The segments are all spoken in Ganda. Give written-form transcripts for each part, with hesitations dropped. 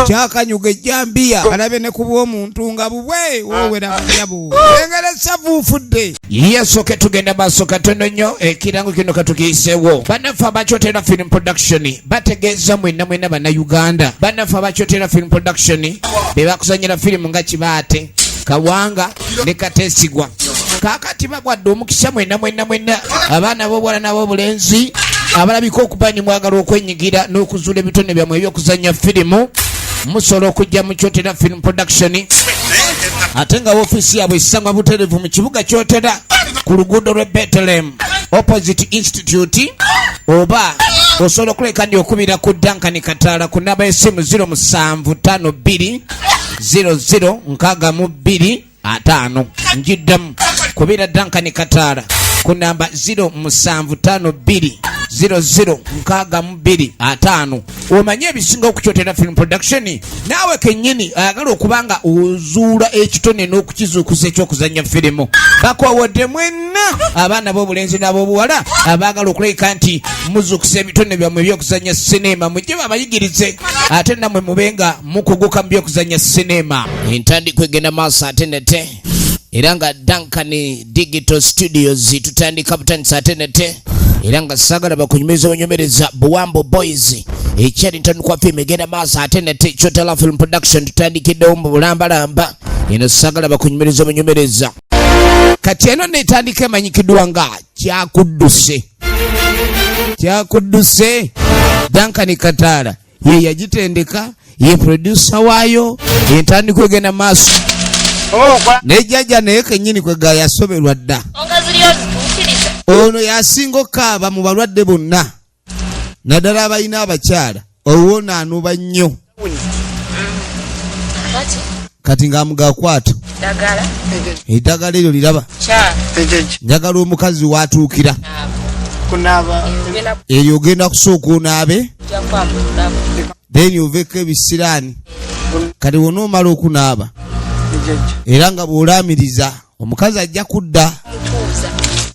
Kyakanyuga ejjambiya kalabe ne kuba omuntu nga bubwe woowera munyabo engeri esavuufudde. Yesoke tugenda maaso katono nnyo, ekirango kino katukiyiseewo. Bannaffe abakyotera Film Production bategeeza mwenna mwenna Bannayuganda. Bannaffe abakyotera Film Production be bakuzanyira firimu nga Kibaate, Kawanga ne Kateesigwa. Kaakati babwadde omukisa mwenna mwenna mwenna abaana b'obuwala n'ab'obulenzi abalabika okuba ni mwagala okwenyigira n'okuzuula ebitone byammwe eby'okuzannya firimu, musobola okujja mu Kyotera Film Production, ate nga ofiisi yaabwe esangwa butereevu mu kibuga Kyotera ku luguudo lw'e Bethlehem opposite Institute, oba osobola okuleka ndi okubira ku Duncan Kataala ku namba y'essimu 0752 00 62 5. Njiddamu, kubira Duncan Kataala ku namba 0752 00 62 5, omanye ebisinga okukyotera Film Production. Naawe kennyini ayagala okuba nga ozuula ekitone n'okukizuukusa ekyokuzannya firimu, bakoowodde mwenna abaana b'obulenzi n'ab'obuwala abaagala okulabika nti muzuukusa ebitone byammwe ebyokuzannya sinema, mujje babayigirize ate nammwe mube nga mukuguka mu byokuzannya sinema. Entandikwa egenda maaso ate nete, era nga Duncan Digital Studios tutandika butandisa ate nete, era nga saagala bakunyumiza bunyumireza. Buwambo Boys ekyali ntandikwa firimu egenda maaso ate nete. Kyotala Film Production tutandikiddewo mu bulambalamba, eno saagala bakunyumiriza bunyumireza. Kati eno netandika emanyikiddwa nga Kyakudduse. Kyakudduse, Duncan Kataala ye yagitendeka, ye producer waayo. Entandikwa egenda maaso ne jjajja naye kennyini kwega yasoberwa dda. Ono yasinga okukaaba mu balwadde bonna, naddala abalina abakyala. Owona anuba nnyo. Kati ng'amugakwata eddagala eryo liraba, njagala omukazi watuukira eryo, ogenda kusooka onaabe, then oveko ebisiraani. Kati wona omala okunaaba, era nga bw'olaamiriza omukazi ajja kudda.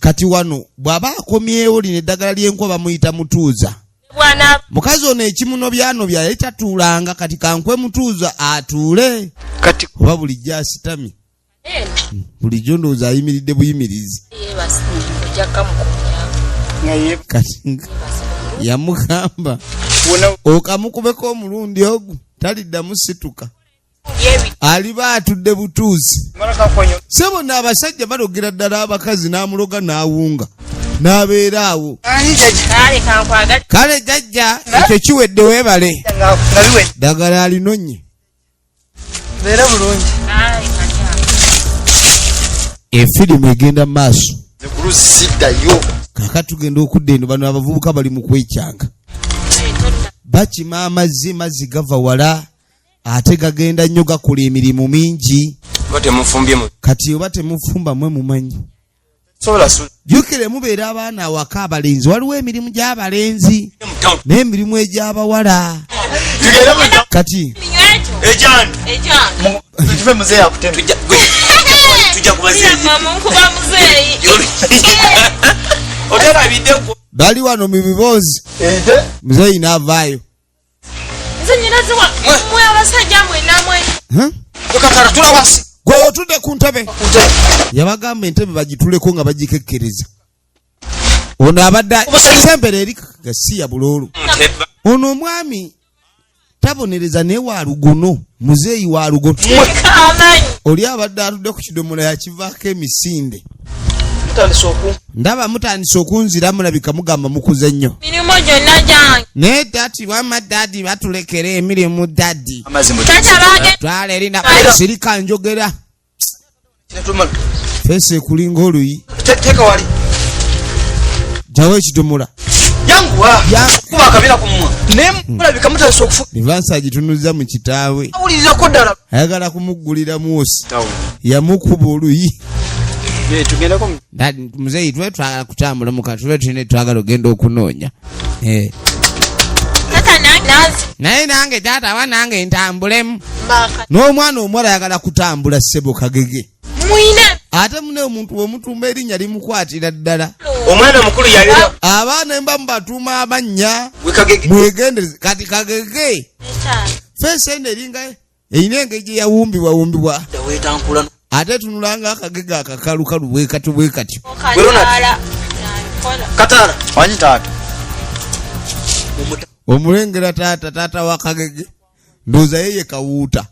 Kati wano bw'aba akomyewo, lino eddagala ly'enkwa bamuyita mutuuza. Mukazi ono ekimunobyanobya yali tatuulanga, kati kankwe mutuuza atuule oba bulijjo asitamye, bulijjo ndowooza ayimiridde buyimirizi. Kati yamugamba okamukubeko omulundi ogu taliddamu situka, aliba atudde butuuzi. Sebo n'abasajja balogera ddala abakazi, n'amuloga n'awunga n'abeera awo. Kale jajja, ekyo kiwedde, weebale, ddagala alinonye. Efirimu egenda mu maaso. Kaka tugenda okudda eno, bano abavubuka bali mu kwekyanga, bakima amazzi. Mazzi gava wala ate gagenda nnyo, gakola emirimu mingi. Kati oba temufumba mwe mumanyi, jjukire mubeera abaana awaka abalenzi, waliwo emirimu gy'abalenzi n'emirimu egy'abawala. Kati bali wano mu biboozi, muzeeyi n'avaayo. Nze nyinaziwa mwe abasajja mwenamwe. Gwe otudde ku ntebe, yabagamba entebe bagituleko nga bagikekkereza. Ono abadde sembera eri gasiya buloolo. Ono omwami tabonereza naye wa lugono, muzeeyi wa lugono. Oli abadde atudde ku kidomola yakivaako emisinde. Ndaba mutandise okunzira, mulabika mugamba mukuze nnyo. Mirimu gyonna gyange. Naye daddy, wama daddy, batulekera emirimu daddy. Twala erina sirika njogera feesi ekulinga oluyi. Jawo ekidomola. Livansi agitunuza mu kitaawe, ayagala kumuggulira mwosi, yamukuba oluyi. Muzeeyi, tube twagala kutambula muka, tube tulina twagala ogenda okunoonya. Naye nange taata wa nange ntambulemu. N'omwana omuwala ayagala kutambula. Ssebo kagege, ate mune omuntu omutumba erinnya limukwatira ddala. Omwana mukulu yali. Abaana emba mubatuuma amannya, mwegendereze. Kati kagege. Face eno eringa erina engeri gye yawumbibwawumbibwa, ate tunula nga akagega akakalukalu bwekatyo bwekatyo. Omulengera taata, taata wa kagege, ndowooza ye ye kawuuta.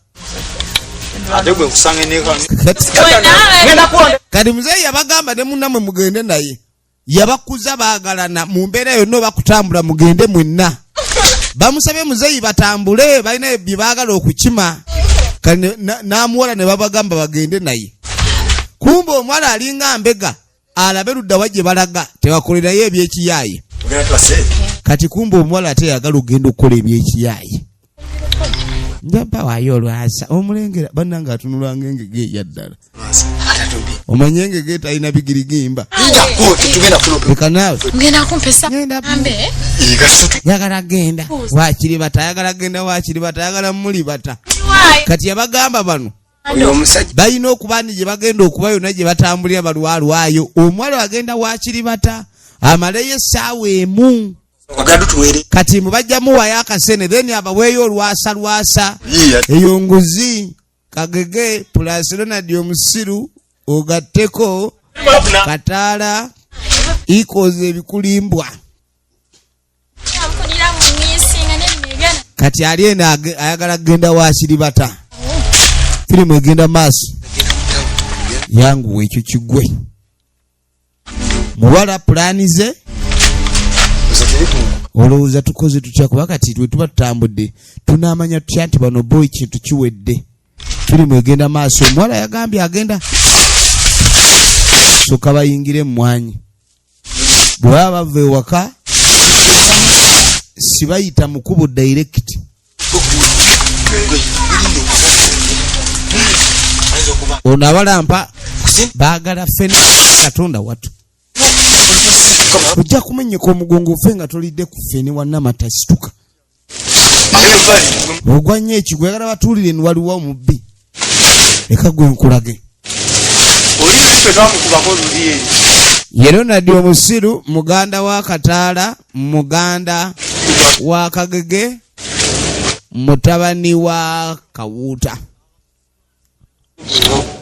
Kati muzeeyi yabagamba ne munnamwe mugende naye, yabakuza baagalana mu mbeera yonna, oba kutambula mugende mwenna. Bamusabye muzeeyi batambule, balina bye baagala okukima. Kati n'amuwala ne babagamba bagende naye. Kumbe omuwala alinga mbega, alabe ludda wa gye balaga, tebakolerayo ebyekiyaaye. Kati kumbe omuwala ate yagala okugenda okukola ebyekiyaaye. Njaba waayo olwasa omulengera bannange atunula ng'engege eyaddala. Omanye engege talina bigirigimba. Leka naawe yagala genda wakiribata, ayagala genda wakiribata, ayagala mulibata. Kati yabagamba bano balina okuba ni gye bagenda okuba yonna gye batambulira balwalwayo. Omuwala agenda wakiribata amaleyo essaawa emu. Kati mubajja muwayo akasene, then abaweeyo olwasa lwasa eyo nguzi. Kagege plus Ronald omusiru ogatteko kataala ikoze ebikulimbwa. Kati ali eno ayagala kugenda wakiribata. Firimu egenda maaso, yanguwa ekyo kigwe. Muwala pulaani ze olowooza tukoze tutya? Kuba kati lwe tuba tutambudde tunaamanya tutya nti bano boyi kintu kiwedde? Firimu egenda maaso. Omuwala yagambye agenda soka bayingire emmwanyi. Bwe baba bava ewaka sibayita mukubo direct. Ono abalampa baagala ffene. Katonda watu, ojja kumenyeka omugongo ofe nga tolidde ku ffene. Wannamata situka ogwa nnyo ekigwo, yagala batuulire ni waliwo omubbi. Leka gwe nkulage. Ye Ronald omusiru, muganda wa Kataala, muganda wa Kagege, mutabani wa Kawuuta,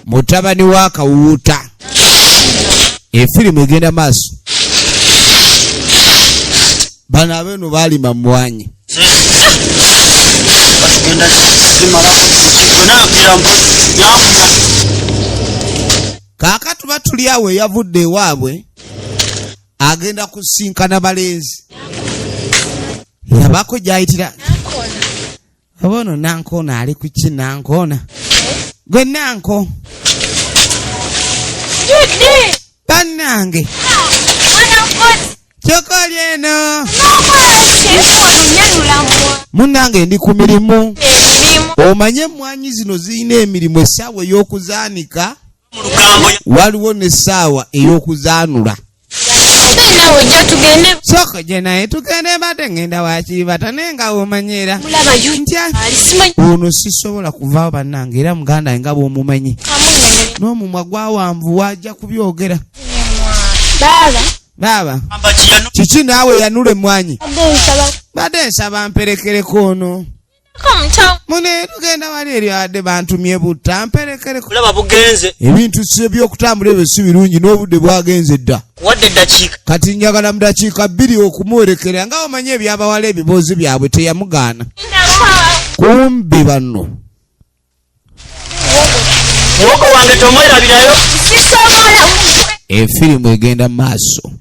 mutabani wa Kawuuta. Efirimu egenda maaso. Bano abeeno baalima mwanyi. Kaaka tuba tuli awo, eyavudde ewaabwe agenda kusinkana balenzi, labako gyayitira oba ono nankoona ali kuki? Nankoona gwe, nanko bannange, kyokka oli eno munnange ndi ku mirimu. Omanye emmwanyi zino zirina emirimu, essaawa ey'okuzaanika waliwo n'essaawa ey'okuzaanula. Sooka gye naye tugende, mbadde ngenda wakiribata naye nga womanyera ntya ono sisobola kuvaawo bannange. Era muganda nga bw'omumanyi n'omumwa gwawanvu wajja kubyogera. Baaba kiki naawe yanula emmwanyi? Badde nsaba mperekereko ono mune, tugenda wali eri adde bantumye butta mperekereko. Olaba bugenze. Ebintu si ebyokutambula ebyo si birungi, n'obudde bwagenze dda. Wadde eddakiika. Kati njagala mu dakiika 2 okumuwerekera, nga omanyi ebyabawala ebiboozi byabwe teyamugaana. Kumbi bano Muwogo wange tomwerabirayo. Efirimu egenda maaso.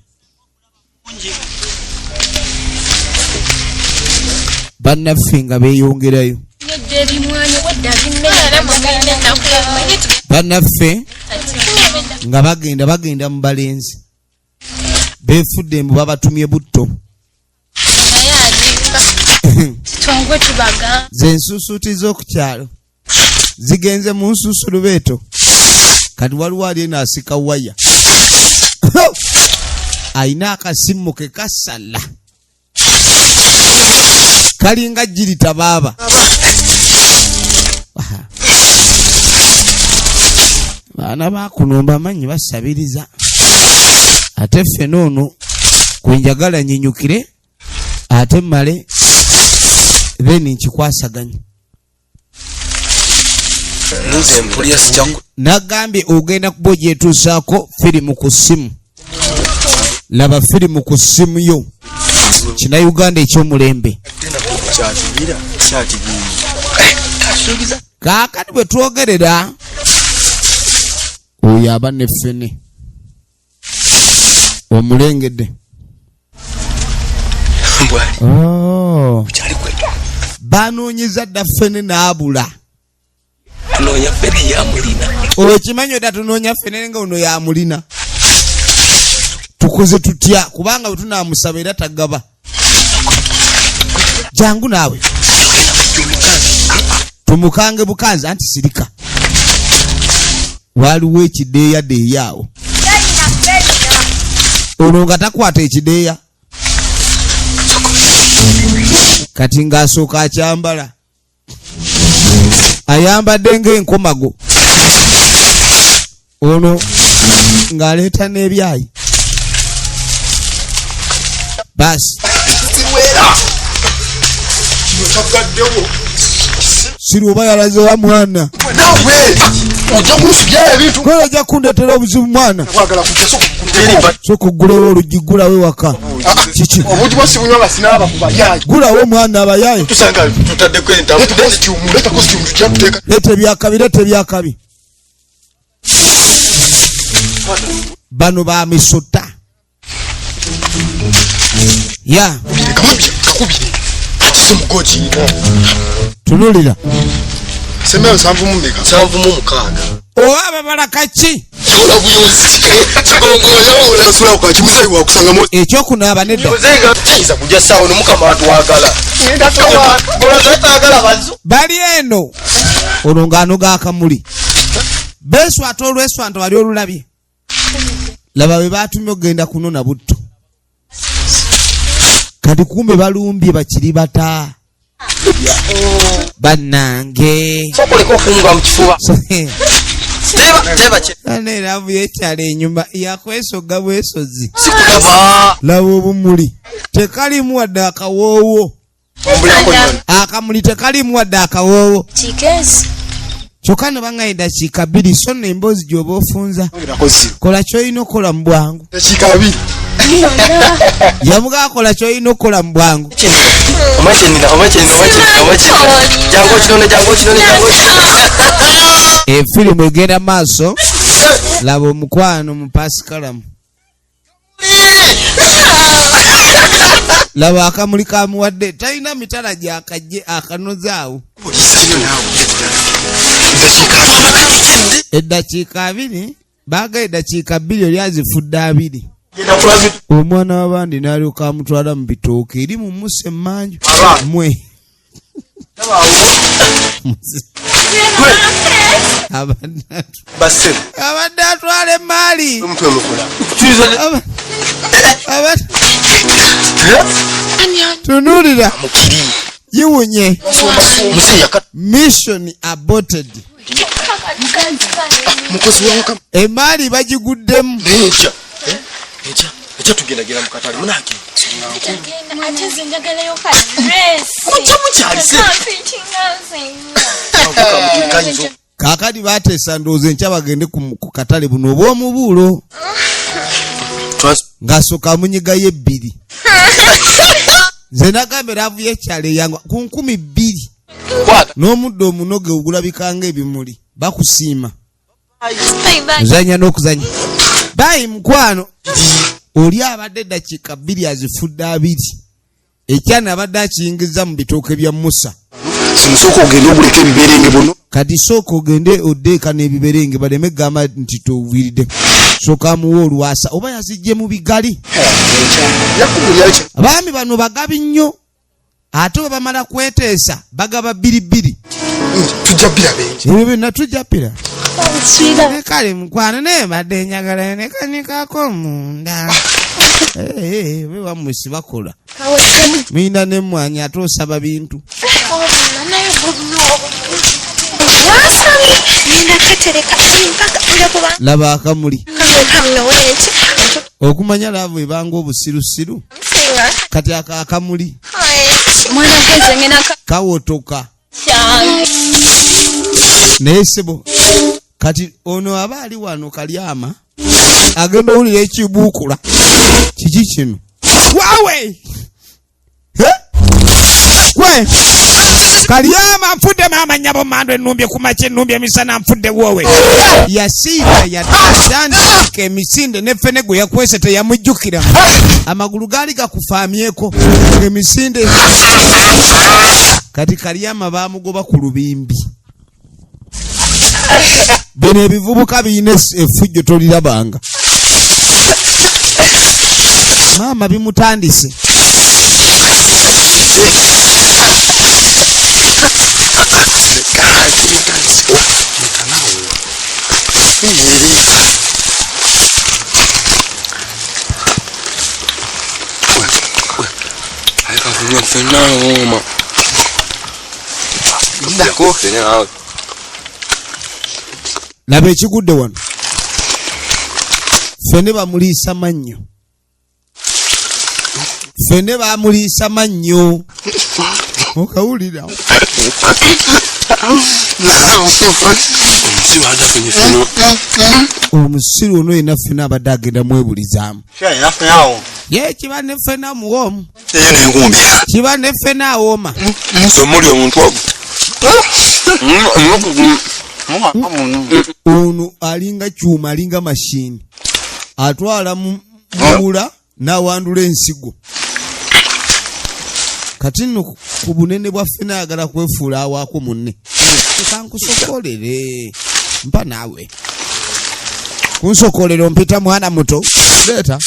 Bannaffe nga beeyongerayo, bannaffe nga bagenda bagenda mu balenzi beefudde mbu babatumye butto. Ze nsusuuti z'oku kyalo zigenze mu nsusu lubeeto. Kati waliwo ali eno asika waya, ayina akasimu ke kasala kalinga jirita baaba. Baana bakuno mbamanyi basabiriza, ate ffena ono kwenjagala nyinyukire ate mmale then nkikwasaganye. Nze mpulira sijja. Nagambye ogenda kuba ogyetuusaako firimu ku ssimu. Laba firimu ku ssimu yo, Kinauganda ekyomulembe. Kyatibira kyatibira. Kaakati bwe twogerera, oyo aba ne ffene omulengedde. Mbwali. Oh. Kyali kweta. Banoonyeza dda ffene n'abula. Tunoonya ffene yamulina. Okimanyi odda tunoonya ffene nga ono yamulina. Tukoze tutya? Kubanga bwe tunaamusaba era tagaba. Jangu naawe tumukange bukanzi. Anti sirika, waliwo ekideeya deeya awo. Ono nga takwata ekideeya, kati ng'asooka akyambala, ayambadde ng'enkomago. Ono ng'aleeta n'ebyayi baasi. Kino kyaggaddewo. Siri oba yalazewa mwana? Nawe ojja kunsubyayo ebintu. Kola, ojja kundetera obuzibu mwana. Kwagala kujja. Soka oggulewo oluggi, ggulawo ewaka. Kiki? Obugi bwa sibunywa nga sinaaba kubayayi. Gulawo omwana, abayayi. Tusanga tutaddeko entamu. Leeta costume, leeta costume, tujja kuteeka. Leeta ebyakabi, leeta ebyakabi. Bano bamisota ya. Kakubire, kakubire ati simugogiina. Tunulira. Semera nsanvu mu mmeka? 76. Oba babala kaki? Yola buyozi kigongoyola kimuzeyi wakusangamu. Ekyokunaaba nedda. Muzeega tayinza kujja ssaawa no, mukama atwagala. Tayagala bazu. Bali eno, olwo ng'anoga akamuli, beeswata olweswanta wali olulabye. Laba bwe batumye okugenda kunona butto, kati kumbe balumbye bakiri bata bannange. Sokoleka okunga mu kifuba. Teba teba kye. Era yekyala enyuma yakwesoga bwesozi. Sikulaba. Laba obumuli, tekalimu wadde akawoowo. Akamuli tekalimu wadde akawoowo. Kikezi. Kyokka ne baŋŋaye eddakiika 2, so nno emboozi gy'oba ofunza. Ongerako zero. Kola ky'olina okukola mu bwangu. Dakiika 2. Yamugaa, kola ky'olina okukola mu bwangu. Omakyenina, omakyenina, omakyenina, omakyenina. Jangu okinone, jangu okinone, jangu okinone. Efirimu egenda maaso. Laba omukwano mu pasikalamu. Laba akamuli kamuwadde, talina mitala gyakajje akanozaawo. Olisayo naawe dakiika 2. Eddakiika 2, baaga eddakiika 2, oli azifudde 2. Omwana w'abandi n'alyoka amutwala mu bitooke eri mu musa emmanju mwe abadde Bassebo. Abadde atwala emaali. Omutwe mukola. Tunuulira. Mukiri. Giwunye. Muzeeyi yaka. Mission aborted. Mukozi wa mukama. Emaali bagiguddemu. Naye enkya. Eh? Enkya. Enkya tugendagenda mu katale munange. Ate nze njagalayo ka dress. Mujja mukyalise. Avuka mukiri kayinza. Kaakati bateesa, ndowooza enkya bagende ku katale buno obw'omubuulo. Ng'asooka amunyigayo ebbiri. Nze nagamba eraavu y'ekyalo eyangu ku 2000. Kwata. N'omuddo omunoge ogulabika ng'ebimuli bakusiima. Ozanya n'okuzanya bayi mukwano. Oli abadde eddakiika 2 azifudde 2. Ekyana abadde akiyingiza mu bitooke bya Musa. Simusooka ogende oguleka ebiberenge buno. Kati sooka ogende oddeeka n'ebiberenge, baleme gamba nti toviiridde. Sooka amuwa olwasa oba yazijje mu bigali. Yakubulyayo. Abaami bano bagabi nnyo, ate bwe bamala kweteesa bagaba bbiri bbiri. Tujja biraba enkya. Ebyo byonna tujja pira. Ne kale mukwano, naye mbadde njagala nekanikako munda. Be bamusi bakola muyina nemwanyi, ate osaba bintu. Wasamye ngenda katereka mpaka nja kuba Laba akamuli. kamnowenki. Okumanya love ebanga obusirusiru. Kati ako akamuli Mwana geze ngenda kawotoka. Kyange. Naye sebo kati ono aba ali wano Kalyama agenda owulira ekibuukula kiki kino wawe kwe Kalyama nfudde maama nnyabo mandu ennumbye ku makya ennumbye emisana nfudde woowe yasiiga yatandika emisinde ne ffene gwe yakwese teyamujjukira amagulu gaali gakufaamyeko emisinde kati Kalyama baamugoba ku lubimbi. Bino ebivubuka birina effujjo tolirabanga. Maama bimutandise. Laba ekigudde wano. Ffene bamuliisa mannyo. Ffene bamuliisa mannyo. Okawulira. Omusiru ono yenna ffene abadde agenda mwebulizaamu. Ye kiba ne ffene amuwoomu. Kiba ne ffene awooma. Ono alinga kyuma, alinga mashini. Atwala mula n'awandula ensigo. Kati nno ku bunene bwa ffene ayagala kwefuula awaako munne. Kankusokolere. Mpa naawe. Kunsokolera ompita mwana muto. Leeta.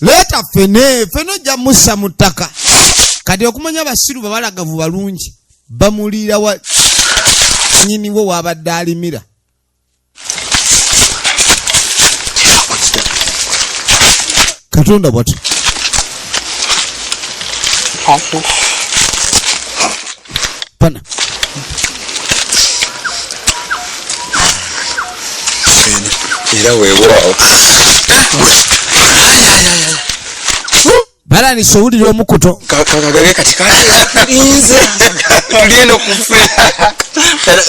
Leeta ffene. Ffene ojja mussa mu ttaka. Kati okumanya abasiru babalagavu balungi. Bamuliira wa nnyini wo w'abadde alimira. Katonda bw'atyo. Pana. Era weewaawo. Balanise owulira omukuto. Kagage kati kalinze. Tuli eno ku ffe.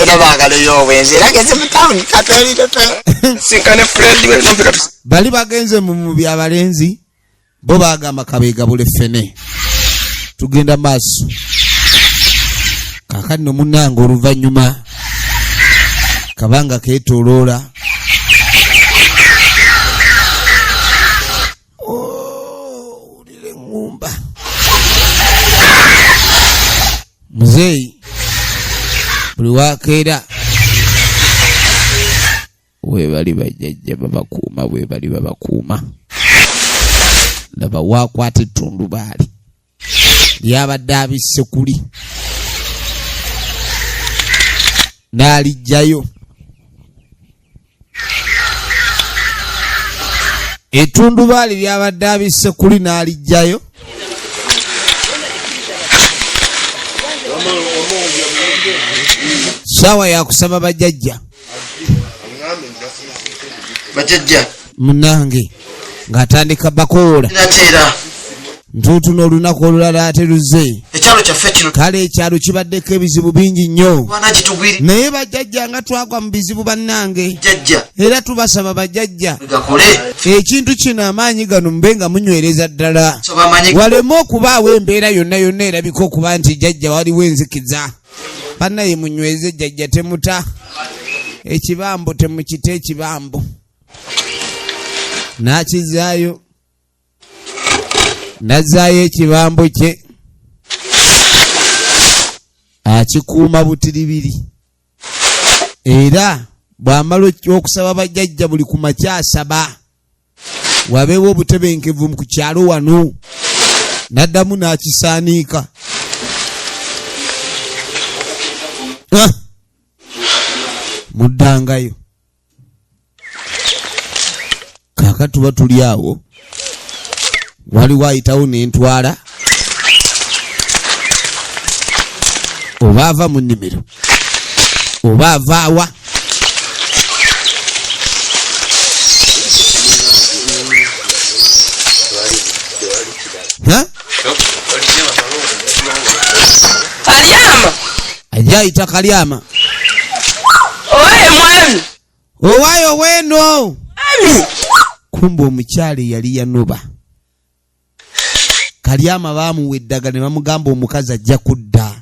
Era baagalayo obwenzi. Era genze mu tawuni katwalire pe. Sinkane Fred we nampe kati. Bali bagenze mu byabalenzi bo bagamba kabeegabule ffene. Tugenda maaso. Kaakati no munnange oluvannyuma kabanga keetooloola. Owulira eŋŋumba. Muzeeyi buli wakeera webali bajjajja babakuuma, webali babakuuma. Laba waakwata ettundubaali lyabadde abisse kuli n'aliggyayo. Ettundubaali lyabadde abisse kuli n'aliggyayo. Ssaawa ya kusaba bajjajja. Bajjajja. Munnange ng'atandika bakoola. Nateera. Ntuutuno olunaku olulala ate luzze. Ekyalo kyaffe kino. Kale ekyalo kibaddeko ebizibu bingi nnyo. Bwana kitugwiri. Naye bajjajja nga twagwa mu bizibu bannange. Jjajja. Era tubasaba bajjajja. Gakole. Ekintu kino amaanyi gano mube nga munywereza ddala. So bamanyi. Waleme okubaawo embeera yonna yonna erabika okuba nti jjajja waliwo enzikiza. Bannaye munyweze jjajja temuta. Ekibambo temukite ekibambo. N'akizaayo. N'azzaayo ekibambo kye. Akikuuma butiribiri. Era bw'amala okusaba bajjajja buli ku makya asaba. Wabeewo obutebenkevu ku kyalo wano. N'addamu n'akisaaniika. Muddangayo. Kaakati tuba tuli awo. Waliwo ayitawo n'entwala. Oba ava mu nnimiro. Oba ava awa. Ha? Kalyama. Ajja ayita Kalyama. Owaye mwami. Owaye oweno. Kumbe omukyala yali yanoba. Kalyama baamuwa eddagala ne bamugamba omukazi ajja kudda.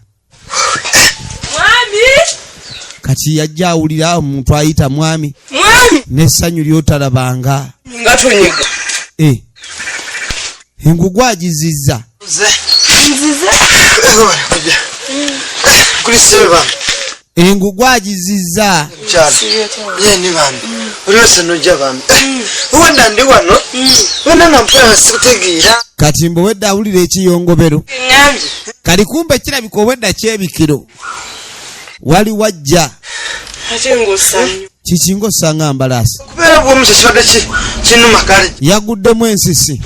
Mwami. Kati yajja awulira omuntu ayita mwami. Mwami. N'essanyu ly'otalabanga. Nga tonyega. Engugu agizizza. Nzize. Engugu agizizza. Kati mbu wedda awulira ekiyongobero. Kali kumbe kirabika obwedda kyebikiro. Wali wajja. Kiki ng'osanga mbalaasi. Yaguddemu ensisi.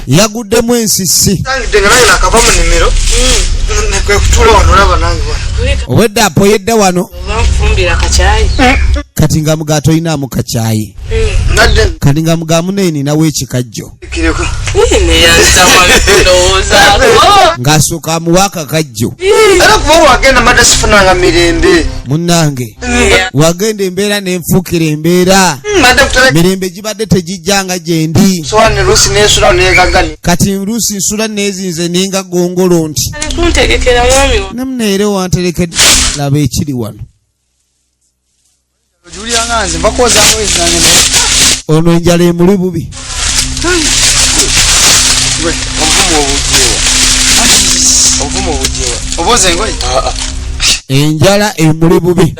Yaguddemu ensisi. Obwedda apoyedde wano. Kati nga muga tolinaamu kacaayi. Kati nga muga munene nawe ekikajjo. Ng'asooka amuwa akakajjo. Munnange wagenda embeera nenfuukira embeera. Mirembe gibadde tegijjanga gye ndi. Kati Luusi nsula neezinze ninga gongolo nti. Namuneere wanterekedde laba ekiri wano. Ono enjala emuli bubi. Enjala emuli bubi.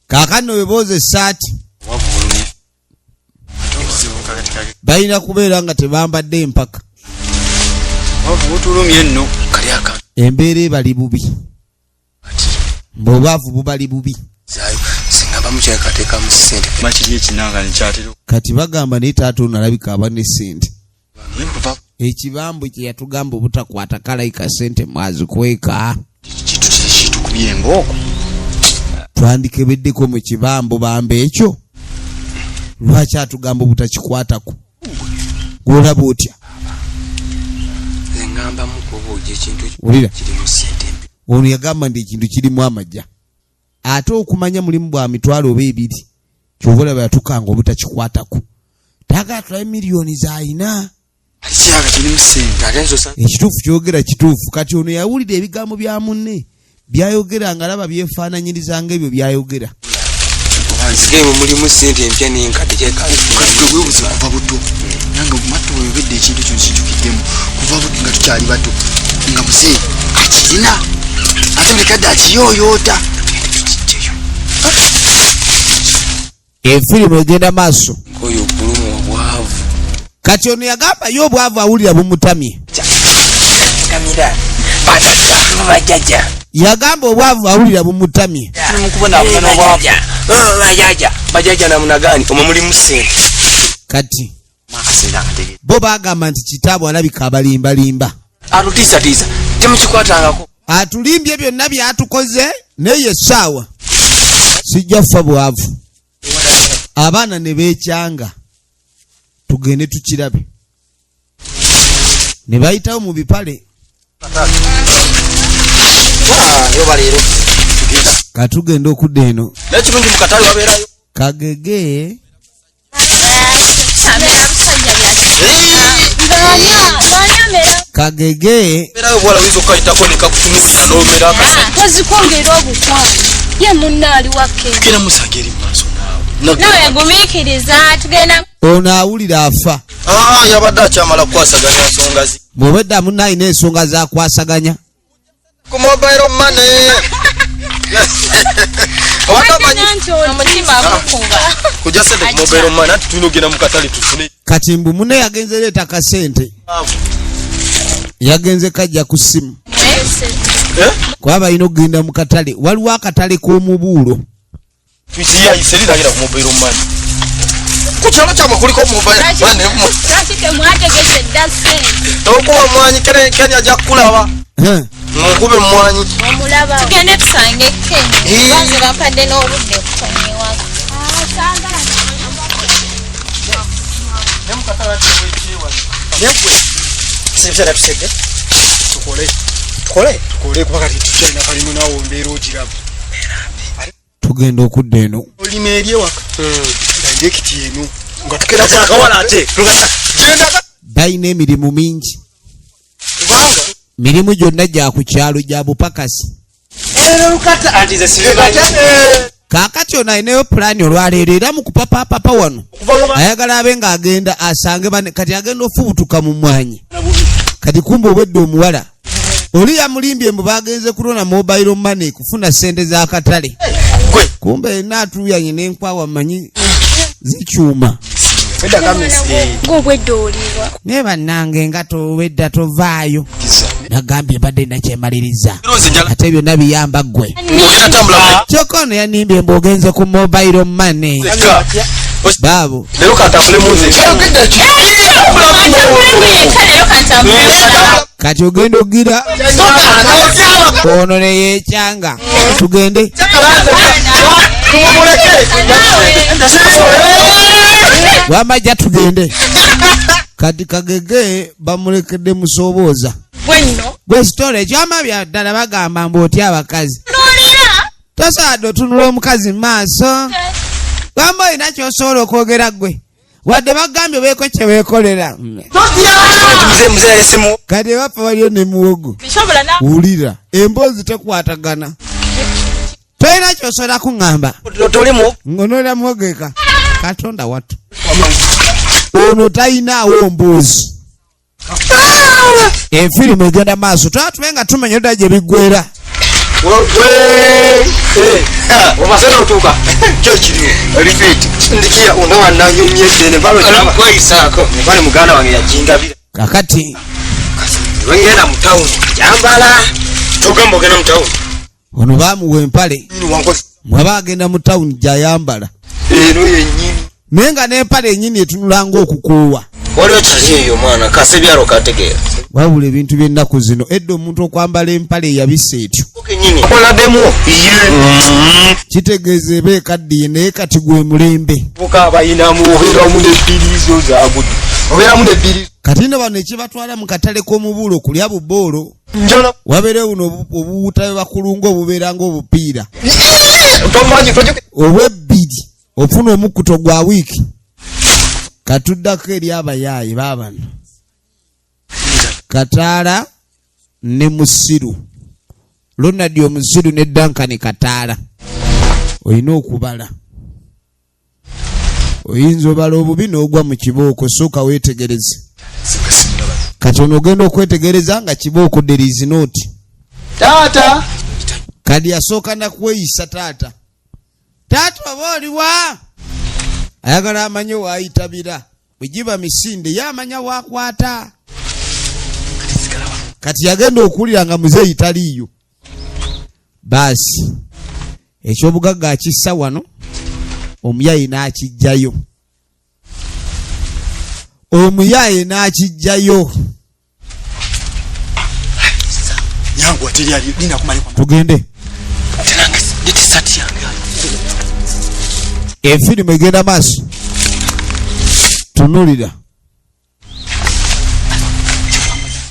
Kaakano webooza essaati. Balina kubeera nga tebambadde empaka. Embeera ebali bubi. Obwavu bubali bubi. Kati bagamba naye taata ono alabika aba ne ssente. Ekibambo kye yatugamba obutakwata kalayika ssente mwazikweka. Twandikebeddeko mu kibambo bamba ekyo. Lwaki atugamba obutakikwatako? Gw'olaba otya? Wulira. Ono yagamba nti ekintu kirimu amajja. Ate okumanya mulimu bwa mitwalo oba ebiri. Ky'ova olaba yatukanga obutakikwatako. Taagala tulabe miliyoni z'alina. Ekituufu kyogera kituufu. Kati ono yawulira ebigambo bya munne byayogera nga alaba byefaananyiriza ng'ebyo byayogera. Nsigaye mulimu ssente empya n'enkadde kyekaawebuuza kuva buto nange matto weyogedde ekintu kyo nkijukiddemu kuva buto nga tukyali bato nga muzeeyi akirina ate buli kadde akiyooyoota. Efirimu egenda maaso. Oyo obulumi obwavu. Kati ono yagamba ye obwavu awulira bumutamye. Yagamba obwavu awulira bumutamye. Kati bo bagamba nti kitaabwe alabika abalimbalimba. Atutiisatiisa temukikwatangako. Atulimbye byonna byatukoze naye essaawa sijja kufa bwavu. Abaana ne beekyanga tugende tukirabe. Ne bayitawo mu bipale. Katugenda okudda eno. Kagege. Kagege. Ono awulira afa. Yabadde akyamala kukwasaganya nsonga zi. Bw'obedda munne alina ensonga z'akwasaganya. Ku mobile money. Kujja ssente ku mobile money anti tulina okugenda mu katale tufune. Kati mbu munne yagenze leeta kasente. Yagenze kajja ku ssimu. Kuba balina okugenda mu katale. Waliwo akatale k'omubuulo. Ku kyalo kyammwe kuliko mobile money. Lwaki temwategese dda ssente? Okuba mwanyi Kenya ajja kukulaba. Munkube mwanyi. Omulaba. Tugende tusange Kenya. Banze bampadde n'obudde okutonya ewaka. Negwe sibisera tusedde Tukole. Tukole. Tukole kuba kati tukyalina kalimu naawe mbeera ogiraba. Tugenda okudda eno. Olima eri ewaka. Direkiti eno. Nga tukera akawala ate. Genda. Balina emirimu mingi. Kubanga mirimu gyonna gya ku kyalo gya bupakasi. Era lukata anti ze sibimanyi. Kaakati ono alinayo pulaani olwaleero era mu kupapaapapa wano ayagala abe ng'agenda asange bane kati agenda ofubutuka mu mwanyi kati kumbe obwedde omuwala oli yamulimbye mbu bagenze kulona mobile money kufuna ssente z'akatale kumbe erina atuuyanye n'enkwawa manyi zikyuma. Ng'obwedde oliwa. Naye bannange nga towedda tovaayo nagambye mbadde nakyemaliriza ate byonna biyamba ggwe kyokka ono yanimbye mbu ogenze ku mobile money baabo. Leero kantambule munze. Yekka leero kantambule. Kati ogenda ogira ono neyekyanga tugende wamajja tugende kati kagege bamulekedde musobooza. Bwenno. Gwe sitole ekyama bya ddala bagamba mbu otya abakazi. Nolira. Tosaadde otunula omukazi mu maaso gamba olina kyosobola okwogera ggwe wadde bagambye obeeko kye weekolera. Mzee yalese Kati ewaffe waliyo ne muwogo. Bisobola na. Wulira emboozi tekwatagana tolina kyosobola kuŋŋamba. Tolimu. Ng'onoolera muwogo eka katonda wattu ono talinaawo mboozi. Efirimu egenda maaso twala tube nga tumenya dda gye biggwera. Omasena otuuka. Kyo kiriwo. Olifiti. Ndikia ono wananyumye ddene Kwayisaako. bale muganda wange yajingabira. Kakati Lwengenda mu tawuni jambala. Togamba ogenda mu tawuni. Ono baamuwa empale Nyini wankozi. mwaba agenda mu tawuni gyayambala Eno yennyini. Naye nga n'empale ennyini etunula ng'okukuuwa. Waliwo kyali eyo omwana kasebyalo kategeera. Wabula ebintu by'ennaku zino edda omuntu okwambala empale eyabisa etyo Kenyini. Okoladdemu. Ye. Kitegeeza eba ekaddiye naye kati gwe mulembe. Buka abayinamu obeeramu n'ebbiriizo zaagudde. Obeeramu n'ebbiriizo. Kati nno bano ekibatwala mu katale k'omubuulo kulya buboolo. Njala. Wabeerewo buno obuwuta bwe bakulunga obubeera ng'obupiira. Tomanyi tojjuka. Obwebbiri ofuna omukkuto gwa wiiki katuddako eri abayaaye baabano Kataala ne Musiru Ronald omusiru ne Duncan Kataala olina okubala oyinza obala obubi n'ogwa mu kibooko sooka weetegereze kati ono ogenda okwetegereza nga kibooko there is not. Taata. Kati yasooka nakweyisa taata taata oba oliwa ayagala amanye waayitabira bwe giba misinde ye amanya waakwata kati yagenda okuwulira nga muzeeyi taliiyo baasi ekyobugagga akissa wano omuyayi n'akijjayo omuyayi n'akijjayo. Yangu ateri ali nina kumanya. Tugende. Tenange ndete saati yange. Efirimu egenda maaso tunulira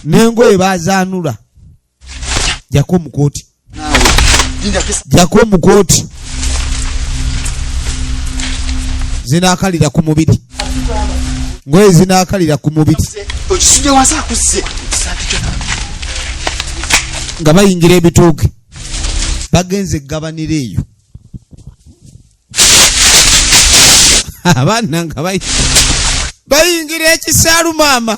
n'engoye bazaanula jako omukooti. Naawe. Linda kesa. Jako omukooti zinaakalira ku mubiri ngoye zinaakalira ku mubiri. Okisudde wansi akuzze. Ekisaati kyo. Nga bayingira ebitooke bagenze eggabaniro eyo abaana nga bayingira ekisaalu maama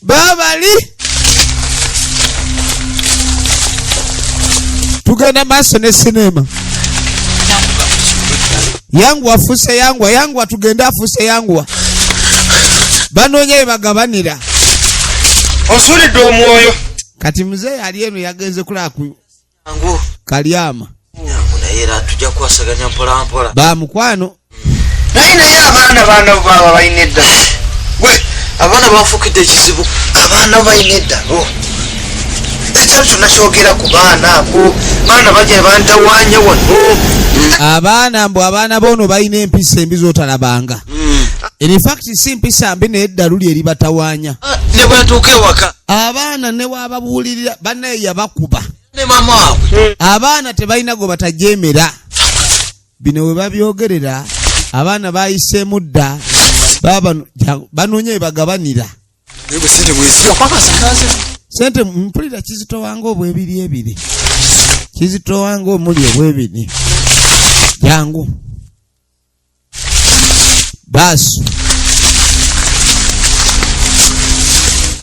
babali tugenda maaso ne sinema yanguwa afuuse yanguwa yanguwa tugende afuuse yanguwa banoonya bye bagabanira. Osuulidde omwoyo. Kati muzeeyi ali eno yagenze kulaba ku Yangu. Kalyama. Yangu naye era tujja kukwasaganya mpola mpola. Bamukwano. Naye naye abaana baana baaba balina eddalo. Gwe abaana bafuukidde ekizibu. Abaana balina eddalo. Ekyalo kyonna kyogera ku baana abo. Baana bajja bantawaanya wano. Abaana mbu abaana boono balina empisa embi z'otalabanga. In fact si mpisa mbi naye eddalu lye eribatawaanya. Ah, ne bwatuuka ewaka Abaana ne bw'ababuulirira bannaye yabakuba. Ne maama waabwe. Abaana tebalina gwe batajeemera. Bino we babyogerera abaana bayiseemu dda, baba banoonya bebagabanira. Naye bwe sente bwezira kwakasakaze. Sente mpulira kizitowa ng'obwebiri ebiri, kizitowa ng'omuli obwebiri. Jangu baasi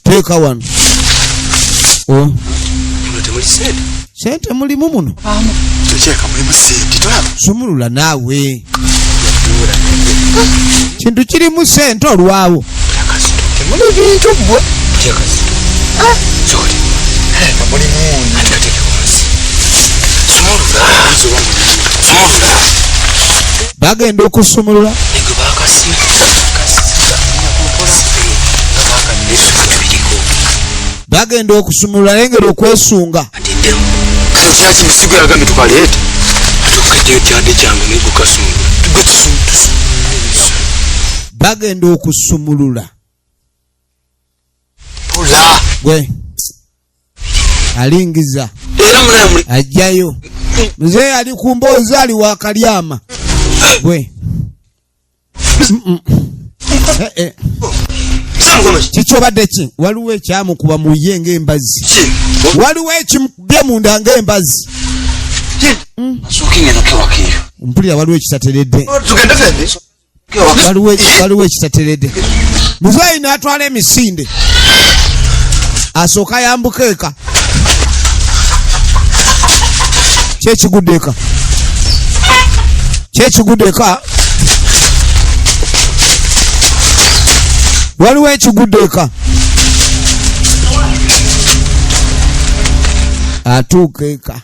teeka wano. Oh. Muno temuli sente. Sente mulimu muno. Kyeka mulimu sente tolaba. Sumulula naawe. Kintu kirimu sente olwawo. Temuli bintu ggwe. Mulimu. Bagenda okusumulula. Bagenda okusumulula naye ngeri okwesunga. Kyaki misigo yagambye tukaleete. Bagenda okusumulula. Pula. Gwe alingiza ajjayo. Mzee ali ku mboozi ali wa Kalyama. Gwe. Kikyobadde ki? Waliwo ekyamukuba mu ye ng'embazzi. Waliwo ekimukubye munda ng'embazzi. Mpulira waliwo ekitateredde. Waliwo ekitateredde. Muzeeyi n'atwala emisinde. Asooka yambuka eka. Kyekigudde eka. Kyekigudde eka. Waliwo ekigudde eka. Atuuka eka.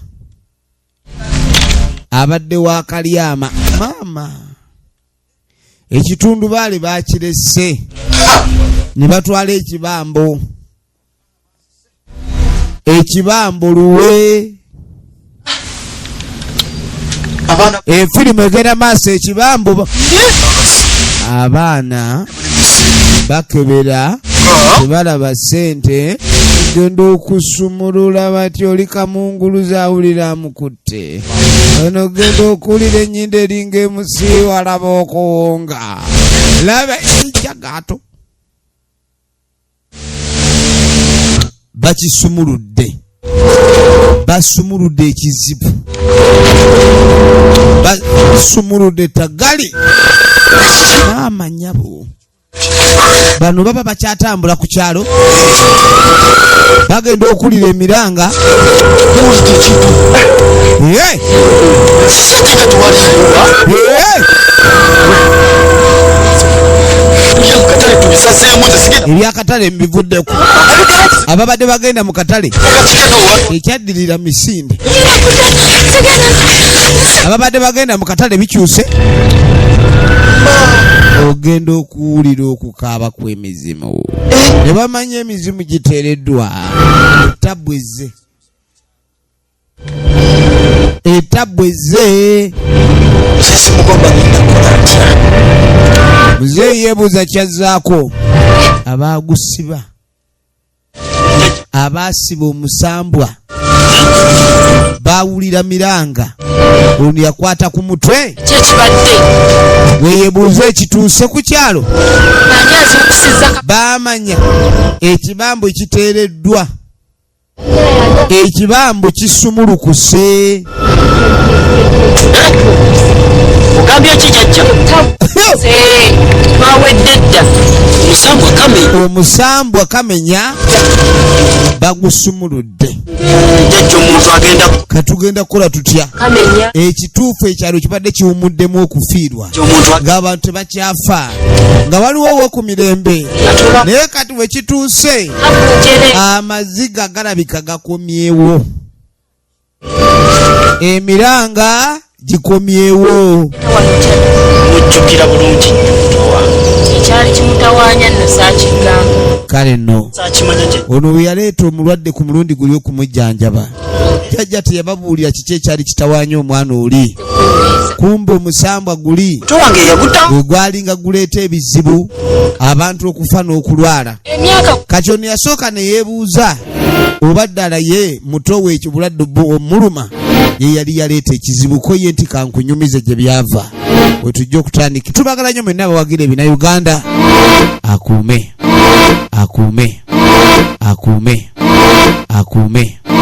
Abadde wa Kalyama. Maama. Ekitundu baali bakirese. Ne batwala ekibambo. Ekibambo luwe. Efirimu egenda maaso ekibambo. Abaana bakebera tebalaba ssente. Genda okusumulula bati oli kamunguluza awulira amukutte. Ono genda okuwulira ennyindo eringa emusiiwa laba okuwonga. Laba ejjagaato. Bakisumuludde. Basumuludde ekizibu. Basumuludde tagali. Maama nnyabo. Bano baba bakyatambula ku kyalo. Bagenda okulira emiranga. Ye! Ye! Ebyakatale mbivuddeko. Ababadde bagenda mu katale. Ekyaddirira misinde. Ababadde bagenda mu katale bikyuse. Ogenda okuwulira okukaaba kw'emizimu. Ne bamanya emizimu giteereddwa. Ettabu ezze. Ettabu ezze. Muzeeyi yeebuuza kyazzaako. Abaagusiba. Abaasiba omusambwa. Baawulira miranga. Ono yakwata ku mutwe. Kyekibadde. Weeyebuuza ekituuse ku kyalo. Ani azuukusizza ka- Baamanya ekibambo kiteereddwa. Ekibambo kisumulukuse. Ogambye ki jjajja? Twawedde dda. Omusambwa kamenya. Omusambwa kamenya bagusumuludde. Jjajja omuntu agenda Katugenda kukola tutya? Kamenya. Ekituufu ekyalo kibadde kiwumuddemu okufiirwa. Omuntu Ng'abantu tebakyafa. Nga waliwo ow'oku mirembe. Naye kati we kituuse, amaziga galabika gakomyewo. Emiranga gikomyewo. Mujjukira bulungi nnyo muto wange. Ekyali kimutawaanya nno saakigamba. Kale nno. Saakimanya gye. Ono bwe yaleeta omulwadde ku mulundi guli okumujjanjaba. Jjajja teyababuulira kiki ekyali kitawaanya omwana oli. Kumbe omusambwa guli Muto wange yaguta. gwe gwalinga guleeta ebizibu, abantu okufa n'okulwala. Emyaka. Kati ono yasooka ne yeebuuza oba ddala ye muto we ekyo bulwadde omuluma ye yali yaleeta ekizibu, ko ye nti kankunyumize gye byava. Wetujja okutandika. Tubagala nnyo mwenna abawagira ebina Uganda. Akuume, akuume, akuume, akuume.